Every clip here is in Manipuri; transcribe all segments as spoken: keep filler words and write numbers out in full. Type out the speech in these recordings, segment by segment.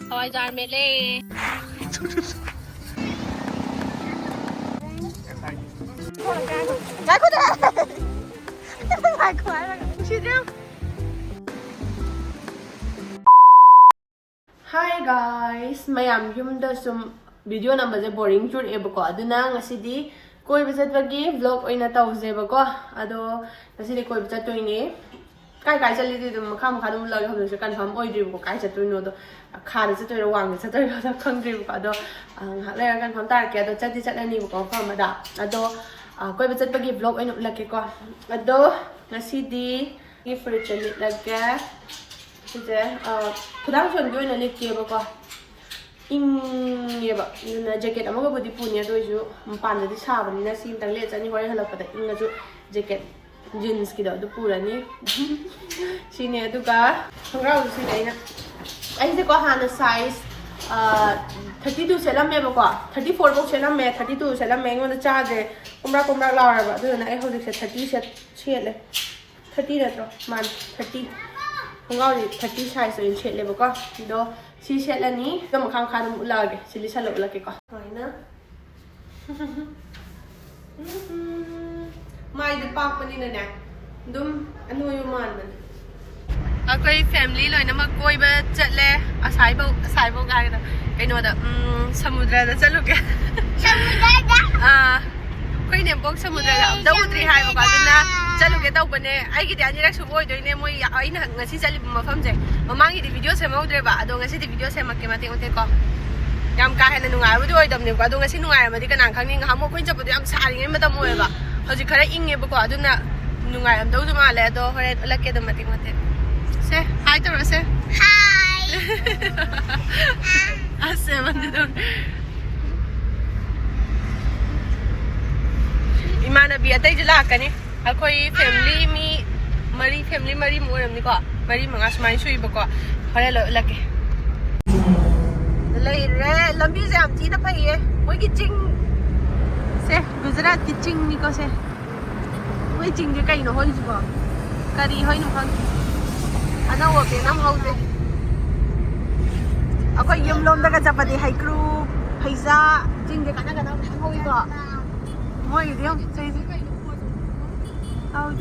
ꯍꯋꯥꯏꯖꯥꯔ ꯃꯦꯠꯂꯦ꯫ ꯉꯥꯏꯈꯣꯗ꯫ ꯉꯥꯏꯈꯣ ꯍꯥꯏꯔꯒ ꯅꯨꯡꯁꯤꯗ꯭ꯔꯦ꯫ Hi guys, ꯃꯌꯥꯝ ꯌꯨꯝꯗ ꯁꯨꯝ video ꯅꯝꯕꯁꯦ boring ꯆꯨꯔꯛꯑꯦꯕꯀꯣ, ꯑꯗꯨꯅ ꯉꯁꯤꯗꯤ ꯀꯣꯏꯕ ꯆꯠꯄꯒꯤ vlog ꯑꯣꯏꯅ ꯇꯧꯁꯦꯕꯀꯣ꯫ ꯑꯗꯣ ꯉꯁꯤꯗꯤ ꯀꯣꯏꯕ ꯆꯠꯇꯣꯏꯅꯦ꯫ ꯀꯥꯏ ꯀꯥꯏ ꯆꯠꯂꯤꯗꯤ ꯑꯗꯨꯝ ꯃꯈꯥ ꯃꯈꯥ ꯑꯗꯨꯝ ꯎꯠꯂꯒꯦ꯫ ꯍꯧꯖꯤꯛꯁꯦ confirm ꯑꯣꯏꯗ꯭ꯔꯤꯕꯀꯣ ꯀꯥꯏ ꯆꯠꯇꯣꯏꯅꯣꯗꯣ꯫ ꯈꯥꯗ ꯆꯠꯇꯣꯏꯔꯣ ꯋꯥꯡꯗ ꯆꯠꯇꯣꯏꯔꯣꯗꯣ ꯈꯪꯗ꯭ꯔꯤꯕꯀꯣ꯫ ꯑꯗꯣ ꯑ, ꯉꯥꯏꯍꯥꯛ ꯂꯩꯔꯒ confirm ꯇꯥꯔꯛꯀꯦ꯫ ꯑꯗꯣ ꯆꯠꯇꯤ ꯆꯠꯂꯅꯤꯕꯀꯣ ꯃꯐꯝ ꯑꯃꯗ꯫ ꯑꯗꯣ ꯑ, ꯀꯣꯏꯕ ꯆꯠꯄꯒꯤ vlog ꯑꯣꯏꯅ ꯎꯠꯂꯛꯀꯦꯀꯣ꯫ ꯑꯗꯣ ꯉꯁꯤꯗꯤ ꯑꯩꯒꯤ ꯐꯨꯔꯤꯠꯁꯦ ꯂꯤꯠꯂꯒꯦ꯫ ꯁꯤꯁꯦ ꯑ, ꯈꯨꯗꯥꯡ ꯆꯣꯟꯕꯤ ꯑꯣꯏꯅ ꯂꯤꯠꯀꯦꯕꯀꯣ꯫ ꯏꯪꯉꯦꯕ, ꯑꯗꯨꯅ jacket ꯑꯃꯒꯕꯨꯗꯤ ꯄꯨꯅꯤ, ꯑꯗꯨ ꯑꯣꯏꯁꯨ ꯃꯄꯥꯟꯗꯗꯤ ꯁꯥꯕꯅꯤꯅ ꯁꯤ ꯑꯝꯇꯪ ꯂꯤꯠꯂ ꯆꯠꯅꯤ꯫ ꯍꯣꯔꯦꯟ ꯍꯜꯂꯛꯄꯗ ꯏꯪꯉꯁꯨ jacket jeansꯀꯤꯗꯣ ꯑꯗꯨ ꯄꯨꯔꯅꯤ꯫ ꯁꯤꯅꯦ, ꯑꯗꯨꯒ ꯈꯣꯡꯒ꯭ꯔꯥꯎꯁꯨ ꯁꯤꯅꯦ꯫ ꯑꯩꯅ, ꯑꯩꯁꯦꯀꯣ ꯍꯥꯟꯅ size thirty two ꯁꯦꯠꯂꯝꯃꯦꯕꯀꯣ, thirty four ꯐꯥꯎ ꯁꯦꯠꯂꯝꯃꯦ, thirty two ꯁꯦꯠꯂꯝꯃꯦ꯫ ꯑꯩꯉꯣꯟꯗ ꯆꯥꯗ꯭ꯔꯦ, ꯀꯣꯝꯔꯥꯛ ꯀꯣꯝꯔꯥꯛ ꯂꯥꯎꯔꯦꯕ꯫ ꯑꯗꯨꯗꯨꯅ ꯑꯩ ꯍꯧꯖꯤꯛꯁꯦ thirty ꯁꯦꯠ ꯁꯦꯠꯂꯦ꯫ Thirty ꯅꯠꯇ꯭ꯔꯣ? ꯃꯥꯅꯦ, thirty꯫ ꯈꯣꯡꯒ꯭ꯔꯥꯎꯁꯦ thirty size ꯑꯣꯏꯅ ꯁꯦꯠꯂꯦꯕꯀꯣ꯫ ꯑꯗꯣ ꯁꯤ ꯁꯦꯠꯂꯅꯤ꯫ ꯑꯗꯣ ꯃꯈꯥ ꯃꯈꯥ ꯑꯗꯨꯝ ꯎꯠꯂꯛꯑꯒꯦ꯫ ꯁꯤ ꯂꯤꯠꯁꯜꯂ ꯎꯠꯂꯛꯀꯦꯀꯣ꯫ ꯁꯨꯃꯥꯏꯅ꯫ ꯃꯥꯏꯗꯣ ꯄꯥꯛꯄꯅꯤꯅꯅꯦ, ꯑꯗꯨꯝ ꯑꯅꯣꯏꯕ ꯃꯥꯟꯕꯅꯦ꯫ ꯑꯩꯈꯣꯏ family ꯂꯣꯏꯅꯃꯛ ꯀꯣꯏꯕ ꯆꯠꯂꯦ꯫ ꯑꯁꯥꯏꯐꯧ, ꯑꯁꯥꯏꯐꯧ ꯍꯥꯏꯒꯗ-, ꯀꯩꯅꯣꯗ, ꯎꯝ, ꯁꯃꯨꯗ꯭ꯔꯗ ꯆꯠꯂꯨꯒꯦ꯫ ꯁꯃꯨꯗ꯭ꯔꯗ? ꯑꯥ, ꯑꯩꯈꯣꯏ ꯅꯦꯝꯄꯣꯛ ꯁꯃꯨꯗ꯭ꯔꯗ ꯑꯝꯇ ꯎꯗ꯭ꯔꯤ ꯍꯥꯏꯕꯀꯣ, ꯑꯗꯨꯅ ꯆꯠꯂꯨꯒꯦ ꯇꯧꯕꯅꯦ꯫ ꯑꯩꯒꯤꯗꯤ ꯑꯅꯤꯔꯛ ꯁꯨꯕ ꯑꯣꯏꯗꯣꯏꯅꯦ ꯃꯣꯏ, ꯑꯩꯅ ꯉꯁꯤ ꯆꯠꯂꯤꯕ ꯃꯐꯝꯁꯦ꯫ ꯃꯃꯥꯡꯒꯤꯗꯤ video ꯁꯦꯝꯍꯧꯗ꯭ꯔꯦꯕ, ꯑꯗꯣ ꯉꯁꯤꯗꯤ video ꯁꯦꯝꯃꯛꯀꯦ ꯃꯇꯦꯛ ꯃꯇꯦꯛ ꯀꯣ꯫ ꯌꯥꯝ ꯀꯥ ꯍꯦꯟꯅ ꯅꯨꯡꯉꯥꯏꯕꯗꯤ ꯑꯣꯏꯗꯕꯅꯦꯕꯀꯣ, ꯑꯗꯣ ꯉꯁꯤ ꯅꯨꯡꯉꯥꯏꯔꯝꯃꯗꯤ ꯀꯅꯥ ꯈꯪꯅꯤ꯫ ꯉꯍꯥꯟꯃꯨꯛ ꯑꯩꯈꯣꯏꯅ ꯆꯠꯄꯗꯣ ꯌꯥꯝ ꯁꯥꯔꯤꯉꯩ ꯃꯇꯝ ꯑꯣꯏꯌꯦꯕ, ꯍꯧꯖꯤꯛ ꯈꯔ ꯏꯪꯉꯦꯕꯀꯣ, ꯑꯗꯨꯅ ꯅꯨꯡꯉꯥꯏꯔꯝꯗꯧꯁꯨ ꯃꯥꯜꯂꯦ꯫ ꯑꯗꯣ ꯍꯣꯔꯦꯟ ꯎꯠꯂꯛꯀꯦ ꯑꯗꯨꯝ ꯃꯇꯦꯛ ꯃꯇꯦꯛ꯫ ꯁꯦ, hi ꯇꯧꯔꯁꯦ꯫ Hi꯫ ꯑꯁ, ꯃꯟꯗꯤ ꯑꯗꯨꯝ꯫ ꯏꯃꯥꯟꯅꯕꯤ ꯑꯇꯩꯁꯨ ꯂꯥꯛꯀꯅꯤ꯫ ꯑꯩꯈꯣꯏ family ꯃꯤ ꯃꯔꯤ, family ꯃꯔꯤꯃꯨꯛ ꯑꯣꯏꯔꯝꯅꯤꯀꯣ, ꯃꯔꯤ ꯃꯉꯥ ꯁꯨꯃꯥꯏꯅ ꯁꯨꯏꯕꯀꯣ꯫ ꯍꯣꯔꯦꯟ ꯂꯣꯏ ꯎꯠꯂꯛꯀꯦ꯫ ꯂꯩꯔꯦ꯫ ꯂꯝꯕꯤꯁꯦ ꯌꯥꯝ ꯊꯤꯅ ꯐꯩꯌꯦ꯫ ꯃꯣꯏꯒꯤ ꯆꯤꯡ, ꯁꯦ, ꯒꯨꯖꯔꯥꯠꯀꯤ ꯆꯤꯡꯅꯤꯀꯣ ꯁꯦ꯫ ꯃꯣꯏ ꯆꯤꯡꯁꯦ ꯀꯩꯅꯣ ꯍꯣꯏꯁꯤꯕꯣ? ꯀꯔꯤ ꯍꯣꯏꯅꯣ ꯈꯪꯗꯦ꯫ ꯑꯅꯧꯕ ꯄꯦꯟ ꯑꯃ ꯍꯧꯗꯦ꯫ ꯑꯩꯈꯣꯏ ꯌꯨꯝꯂꯣꯝꯗꯒ ꯆꯠꯄꯗꯤ ꯍꯩꯀ꯭ꯔꯨ, ꯍꯩꯖꯥ, ꯆꯤꯡꯗ ꯀꯥꯟꯅ ꯀꯥꯟꯅꯕ ꯃꯌꯥꯝ ꯍꯧꯋꯤꯀꯣ꯫ ꯃꯣꯏꯒꯤꯗꯤ ꯌꯥꯝ ꯆꯩꯁꯦ꯫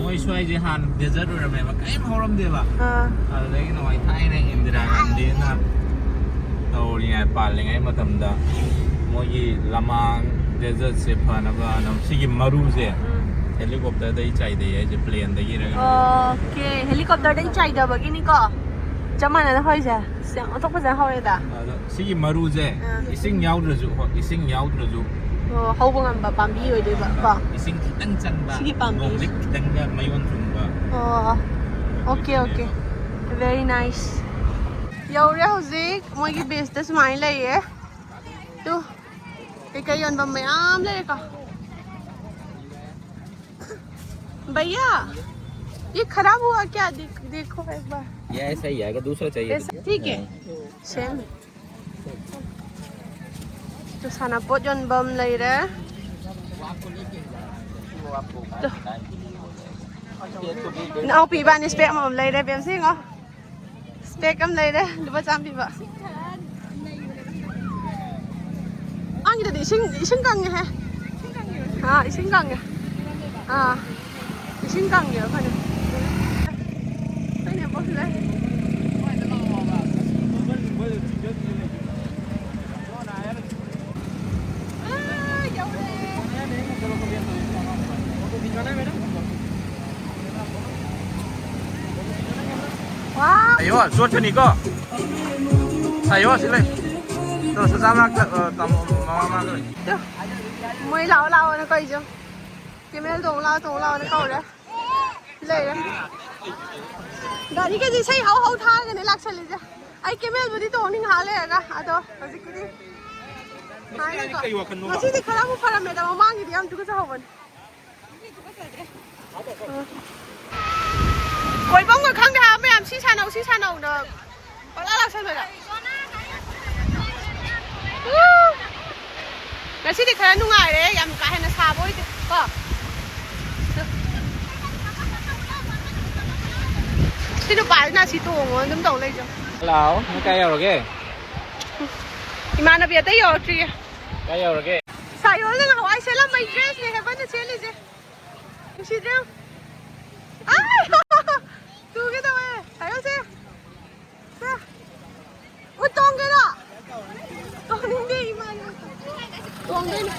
ꯃꯣꯏ ꯁ꯭ꯋꯥꯏꯁꯦ ꯍꯥꯟꯅ ꯗꯦꯖꯔꯠ ꯑꯣꯏꯔꯝꯃꯦꯕ, ꯀꯔꯤꯝ ꯍꯧꯔꯝꯗꯦꯕ꯫ ꯑꯥ꯫ ꯑꯗꯨꯗꯒꯤ ꯅꯣꯡꯃꯩ ꯊꯥꯏꯅ ꯏꯟꯗꯤꯔꯥ ꯒꯥꯟꯙꯤꯅ ꯇꯧꯔꯤꯉꯩ, ꯄꯥꯜꯂꯤꯉꯩ ꯃꯇꯝꯗ ꯃꯣꯏꯒꯤ ꯂꯃꯥꯡ ꯗꯦꯖꯔꯠꯁꯦ ꯐꯅꯕ ꯁꯤꯒꯤ ꯃꯔꯨꯁꯦ ꯎꯝ꯫ ꯍꯦꯂꯤꯀꯣꯞꯇꯔꯗꯒꯤ ꯆꯥꯏꯗꯩ ꯍꯥꯏꯁꯦ, ꯄ꯭ꯂꯦꯟꯗꯒꯤꯔ ꯀꯩꯅꯣ꯫ ꯑꯣꯀꯦ, ꯍꯦꯂꯤꯀꯣꯞꯇꯔꯗꯒꯤ ꯆꯥꯏꯗꯕꯒꯤꯅꯤꯀꯣ꯫ ꯆꯞ ꯃꯥꯟꯅꯅ ꯍꯧꯔꯤꯁꯦ꯫ ꯁꯤ ꯌꯥꯝ ꯑꯣꯟꯊꯣꯛ ꯐꯖꯅ ꯍꯧꯔꯦꯗ꯫ ꯑꯗꯣ ꯁꯤꯒꯤ ꯃꯔꯨꯁꯦ ꯑꯥ꯫ ꯏꯁꯤꯡ ꯌꯥꯎꯗ꯭ꯔꯁꯨ, ꯍꯣꯏ, ꯏꯁꯤꯡ ꯌꯥꯎꯗ꯭ꯔꯁꯨ ꯑꯣ, ꯍꯧꯕ ꯉꯝꯕ ꯄꯥꯝꯕꯤ ꯑꯣꯏꯗꯣꯏꯕ ꯀꯣ꯫ ꯏꯁꯤꯡ ꯈꯤꯇꯪ ꯆꯪꯕ, ꯁꯤꯒꯤ ꯄꯥꯝꯕꯤ꯫ ꯅꯣꯡꯂꯤꯛ ꯈꯤꯇꯪꯒ ꯃꯌꯣꯟ ꯆꯨꯝꯕ꯫ ꯑꯣ, ꯑꯣꯀꯦ, ꯑꯣꯀꯦ꯫ Very nice. ꯌꯧꯔꯦ ꯍꯧꯖꯤꯛ꯫ ꯃꯣꯏꯒꯤ ꯕꯦꯁꯇ ꯁꯨꯃꯥꯏꯅ ꯂꯩꯌꯦ꯫ ꯇꯨ, ꯀꯩꯀꯩ ꯌꯣꯟꯐꯝ ꯃꯌꯥꯝ ꯂꯩꯔꯦꯀꯣ꯫ भैया, ये खराब हुआ क्या? देख, देखो एक बार। ये ऐसा ही आएगा, दूसरा चाहिए। ऐसा ठीक है। हाँ। सेम। ꯇꯨ, ꯁꯥꯟꯅꯄꯣꯠ ꯌꯣꯟꯐꯝ ꯂꯩꯔꯦ꯫ ꯇꯨ꯫ ꯏꯅꯥꯎꯄꯤ ꯏꯕꯥꯅꯤ ꯏꯁꯄꯦꯛ ꯑꯃꯃꯝ ꯂꯩꯔꯦ꯫ ꯕꯦꯝꯁꯤ ꯌꯦꯡꯉꯣ꯫ ꯏꯁꯄꯦꯛ ꯑꯃ ꯂꯩꯔꯦ, ꯂꯨꯄꯥ ꯆꯥꯝ ꯄꯤꯕ꯫ ꯑꯉꯥꯡꯒꯤꯗꯗꯤ ꯏꯁꯤꯡ, ꯏꯁꯤꯡ ꯀꯪꯉꯦꯍꯦ꯫ ꯑꯥ, ꯏꯁꯤꯡ ꯀꯪꯉꯦ꯫ ꯑꯥ, ꯏꯁꯤꯡ ꯀꯪꯉꯦꯕ ꯐꯅ꯫ ꯑꯩꯈꯣꯏ ꯅꯦꯝꯕꯣꯛꯁꯨ ꯂꯩ꯫ ꯑꯥ, ꯌꯧꯔꯦ꯫ ꯋꯥꯎ! ꯑꯌꯣ, ꯆꯣꯠꯀꯅꯤꯀꯣ꯫ ꯑꯌꯣ, ꯁꯤ ꯂꯩ꯫ ꯇꯣ, ꯆꯆꯥ ꯃꯅꯥꯛꯇ, ꯑ, ꯇꯥꯃꯣ, ꯃꯃꯥ ꯃꯅꯥꯛꯇ ꯂꯩ꯫ ꯇꯨ, ꯃꯣꯏ ꯂꯥꯛꯑꯣ, ꯂꯥꯛꯑꯣꯅ ꯀꯧꯏꯁꯦ꯫ ꯀꯦꯃꯦꯜ ꯇꯣꯡꯉꯨ ꯂꯥꯛꯑꯣ, ꯇꯣꯡꯉꯨ ꯂꯥꯛꯑꯣꯅ ꯀꯧꯔꯦ꯫ ꯂꯩꯔꯦ꯫ ꯒꯥꯔꯤꯒꯁꯦ ꯏꯁꯩ ꯍꯧ ꯍꯧ ꯊꯥꯔꯒꯅꯦ ꯂꯥꯛꯁꯜꯂꯤꯁꯦ꯫ ꯑꯩ ꯀꯦꯃꯦꯜꯕꯨꯗꯤ ꯇꯣꯡꯅꯤ ꯉꯥꯏꯍꯥꯛ ꯂꯩꯔꯒ, ꯑꯗꯣ ꯍꯧꯖꯤꯛꯀꯤꯗꯤ ꯍꯥꯏꯔꯦꯀꯣ꯫ ꯀꯩ ꯋꯥꯈꯜꯅꯣꯕ? ꯉꯁꯤꯗꯤ ꯈꯔꯕꯨ ꯐꯔꯝꯃꯦꯗ, ꯃꯃꯥꯡꯒꯤꯗꯤ ꯌꯥꯝ ꯇꯨꯀꯠꯆꯍꯧꯕꯅꯦ꯫ ꯀꯣꯏꯐꯝꯒ ꯈꯪꯗꯦ ꯍꯥꯏꯕ ꯃꯌꯥꯝ, ꯁꯤ ꯁꯥꯟꯅꯧ, ꯁꯤ ꯁꯥꯟꯅꯧꯅ ꯄꯪꯂꯥꯛ ꯂꯥꯛꯁꯟꯕꯗ꯫ ꯎ! ꯉꯁꯤꯗꯤ ꯈꯔ ꯅꯨꯡꯉꯥꯏꯔꯦ, ꯌꯥꯝ ꯀꯥ ꯍꯦꯟꯅ ꯁꯥꯕ ꯑꯣꯏꯗꯦ ꯀꯣ꯫ ꯁꯤ ꯅꯨꯄꯥꯁꯤꯅ ꯁꯤ ꯇꯣꯡꯉꯣ ꯑꯗꯨꯝ ꯇꯧ ꯂꯩꯖꯣ꯫ ꯍꯜꯂꯣ, ꯅꯪ ꯀꯥꯏ ꯌꯧꯔꯒꯦ? ꯏꯃꯥꯟꯅꯕꯤ ꯑꯇꯩ ꯌꯧꯔꯛꯇ꯭ꯔꯤꯌꯦ꯫ ꯀꯥꯏ ꯌꯧꯔꯒꯦ? ꯁꯥꯌꯣꯜꯅ ꯉꯍꯥꯟꯋꯥꯏ ꯁꯦꯠꯂꯝꯕꯩ dressꯅꯦ ꯍꯦꯕꯟꯅ ꯁꯦꯠꯂꯤꯁꯦ꯫ ꯅꯨꯡꯁꯤꯗ꯭ꯔꯣ? ꯑꯥꯏ! ꯇꯨꯒꯦ ꯇꯧꯋꯦ꯫ ꯁꯥꯌꯣꯜꯁꯦ꯫ ꯁꯦ꯫ ꯎꯠ ꯇꯣꯡꯒꯦꯔꯣ? ꯇꯣꯡꯅꯤꯡꯗꯦ ꯏꯃꯥꯅ꯫ ꯇꯣꯡꯗꯣꯏꯅꯦ꯫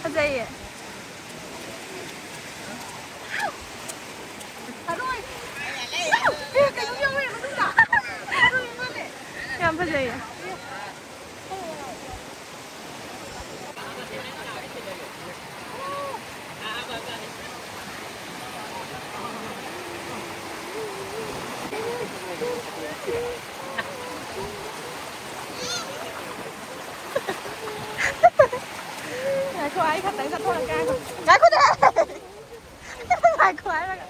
ꯐꯖꯩꯌꯦ꯫ ꯌꯥꯝ ꯐꯖꯩꯌꯦ꯫ ꯉꯥꯏꯈꯣ, ꯑꯩ ꯈꯛꯇꯪ ꯆꯠꯊꯣꯔꯛꯀꯦ, ꯉꯥꯏꯈꯣ꯫ ꯉꯥꯏꯈꯣꯅꯦ! ꯉꯥꯏꯈꯣ ꯍꯥꯏꯔꯒ꯫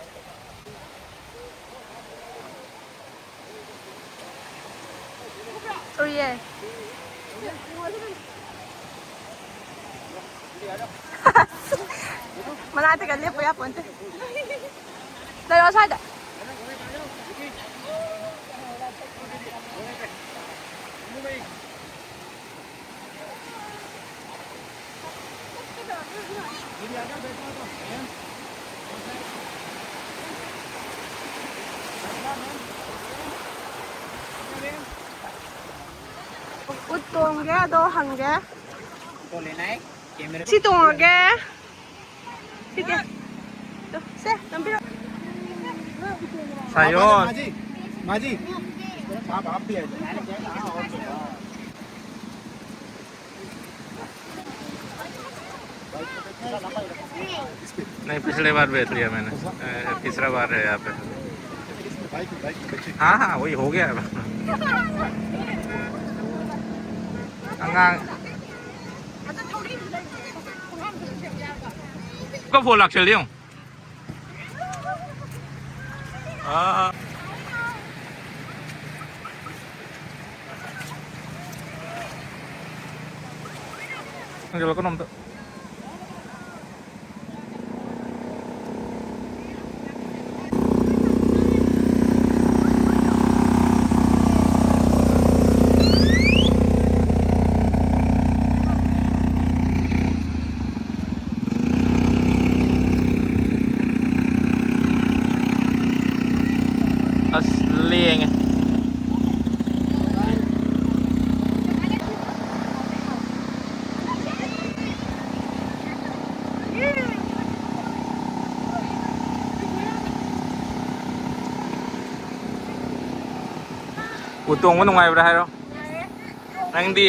ꯎꯏꯌꯦ꯫ ꯃꯅꯥꯛꯇꯒ ꯂꯦꯞꯄ ꯌꯥꯄꯣꯟꯇꯦ꯫ ꯂꯩꯔꯣ ꯑꯁ꯭ꯋꯥꯏꯗ꯫ ꯎꯠ ꯇꯣꯡꯒꯦ, ꯑꯗꯣ ꯍꯪꯒꯦ꯫ ꯁꯤ ꯇꯣꯡꯉꯒꯦ꯫ ꯁꯤꯒꯦ꯫ ꯁꯦ, ꯅꯝꯕꯤꯔꯣ꯫ ꯁꯥꯌꯣꯟ꯫ माझी, माझी। आप, आप भी आ जाओ। नहीं, पिछले बार बैठ लिया मैंने। अ, तीसरा बार है यहाँ पे। हाँ, हाँ, वही हो गया अब। अँगा-, का फोन लग चल रही हूँ। हाँ। ꯌꯧꯔꯛꯀꯅꯣ ꯑꯝꯇ꯫ ꯑꯁ, ꯂꯦꯡꯉꯦ꯫ ꯎ ꯇꯣꯡꯕ ꯅꯨꯡꯉꯥꯏꯕ꯭ꯔꯥ ꯍꯥꯏꯔꯣ? ꯅꯪꯗꯤ?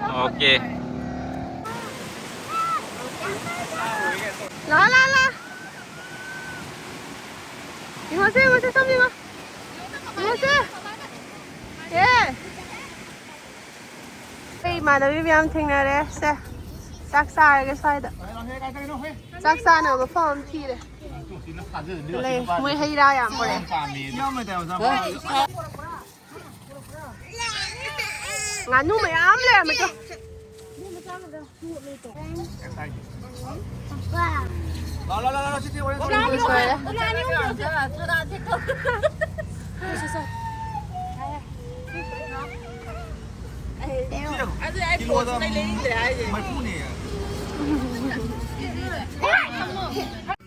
ꯑꯣꯀꯦ꯫ ꯂꯥ, ꯂꯥ, ꯂꯥ꯫ ꯌꯦꯡꯉꯣꯁꯦ, ꯌꯦꯡꯉꯣꯁꯦ, ꯁꯣꯝ ꯌꯦꯡꯉꯣ꯫ ꯌꯦꯡꯉꯣꯁꯦ꯫ ꯑꯦ꯫ ꯑꯩ ꯏꯃꯥꯟꯅꯕꯤ ꯃꯌꯥꯝ ꯊꯦꯡꯅꯔꯦ꯫ ꯁꯦ꯫ ꯆꯥꯛ ꯆꯥꯔꯒꯦ ꯁ꯭ꯋꯥꯏꯗ꯫ ꯆꯥꯛ ꯆꯥꯅꯕ ꯃꯐꯝ ꯑꯃ ꯊꯤꯔꯦ꯫ ꯂꯩ꯫ ꯃꯣꯏ ꯍꯩ ꯔꯥ ꯌꯥꯝ ꯄꯨꯔꯛꯑꯦ꯫ ꯉꯥꯅꯨ ꯃꯌꯥꯝ ꯂꯩꯔꯝꯃꯦ꯫ ꯇꯨ꯫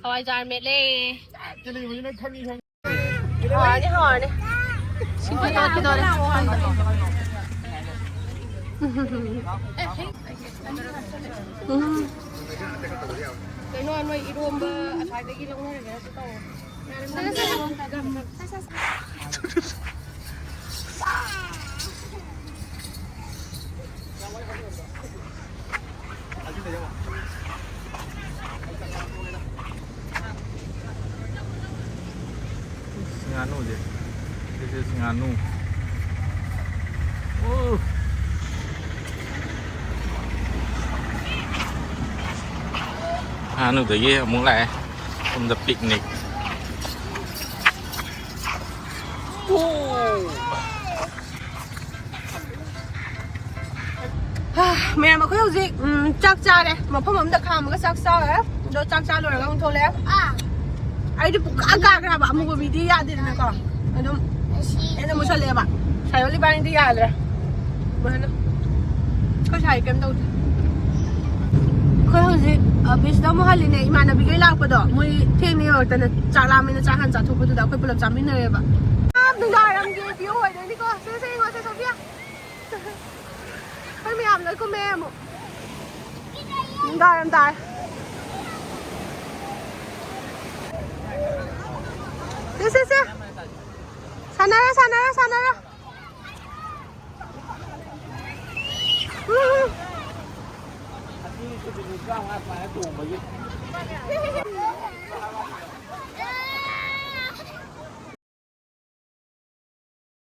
ꯍꯋꯥꯏꯖꯥꯔ ꯃꯦꯠꯂꯦ꯫ ꯍꯥꯎꯔꯅꯤ, ꯍꯥꯎꯔꯅꯤ꯫ ꯁꯤꯡꯖꯨ ꯇꯣꯠꯈꯤꯗꯧꯔꯦ꯫ ꯎꯝ꯫ ꯀꯩꯅꯣ, ꯅꯣꯏ ꯏꯔꯣꯝꯕ ꯑꯁ꯭ꯋꯥꯏꯗꯒꯤ ꯂꯧꯅꯔꯒꯦꯔꯁꯨ ꯇꯧꯔꯣ꯫ ꯉꯥꯅꯨꯁꯦ꯫ This is ꯉꯥꯅꯨ꯫ ꯎ꯫ ꯉꯥꯅꯨꯗꯒꯤ ꯑꯃꯨꯛ ꯂꯥꯛꯑꯦ꯫ ꯁꯣꯝꯗ picnic꯫ ꯎ꯫ ꯍꯥ, ꯃꯌꯥꯝ, ꯑꯩꯈꯣꯏ ꯍꯧꯖꯤꯛ, ꯎꯝ, ꯆꯥꯛ ꯆꯥꯔꯦ꯫ ꯃꯐꯝ ꯑꯃꯗ ꯈꯥꯝꯃꯒ ꯆꯥꯛ ꯆꯥꯔꯦ꯫ ꯑꯗꯣ ꯆꯥꯛ ꯆꯥ ꯂꯣꯏꯔꯒ ꯑꯃꯨꯛ ꯊꯣꯛꯂꯛꯑꯦ꯫ ꯑꯩꯗꯤ ꯄꯨꯡꯀꯥ ꯀꯥꯈ꯭ꯔꯦ ꯍꯥꯏꯕ, ꯑꯃꯨꯕ ꯃꯤꯗꯤ ꯌꯥꯗꯦꯗꯅꯀꯣ꯫ ꯑꯗꯨꯝ ꯍꯦꯟꯅ ꯃꯨꯁꯜꯂꯛꯑꯦꯕ꯫ ꯁꯥꯏꯌꯣꯜ ꯏꯕꯥꯅꯤꯗꯤ ꯌꯥꯗ꯭ꯔꯦ꯫ ꯃꯨꯁꯜꯂꯦ꯫ ꯑꯩꯈꯣꯏ ꯁꯥꯏ ꯀꯩꯝ ꯇꯧꯗꯦ꯫ ꯑꯩꯈꯣꯏ ꯍꯧꯖꯤꯛ ꯑ, ꯕꯤꯁꯇ ꯑꯃꯨꯛ ꯍꯜꯂꯤꯅꯦ꯫ ꯏꯃꯥꯟꯅꯕꯤꯈꯩ ꯂꯥꯛꯄꯗꯣ ꯃꯣꯏ ꯊꯦꯡꯅ ꯌꯧꯔꯛꯇꯅ ꯆꯥꯛ ꯂꯥꯝꯃꯦꯅ ꯆꯥꯛ ꯍꯥꯟꯅ ꯆꯥꯊꯣꯛꯄꯗꯨꯗ ꯑꯩꯈꯣꯏ ꯄꯨꯂꯞ ꯆꯥꯃꯤꯟꯅꯔꯦꯕ꯫ ꯑꯥ, ꯅꯨꯡꯗꯥꯡꯋꯥꯏꯔꯝꯒꯤ view ꯑꯣꯏꯗꯣꯏꯅꯤꯀꯣ꯫ ꯁꯦ, ꯁꯦ, ꯌꯦꯡꯉꯣ, ꯁꯦ, ꯁꯣꯐꯤꯌꯥ꯫ ꯑꯩꯈꯣꯏ ꯃꯌꯥꯝ ꯂꯣꯏ ꯀꯨꯝꯃꯛꯑꯦ ꯑꯃꯨꯛ꯫ ꯅꯨꯡꯗꯥꯡꯋꯥꯏꯔꯝ ꯇꯥꯔꯦ꯫ ꯁꯦ, ꯁꯦ, ꯁꯦ꯫ ꯁꯥꯟꯅꯔꯣ, ꯁꯥꯟꯅꯔꯣ, ꯁꯥꯟꯅꯔꯣ꯫ ꯎꯝ, ꯎꯝ꯫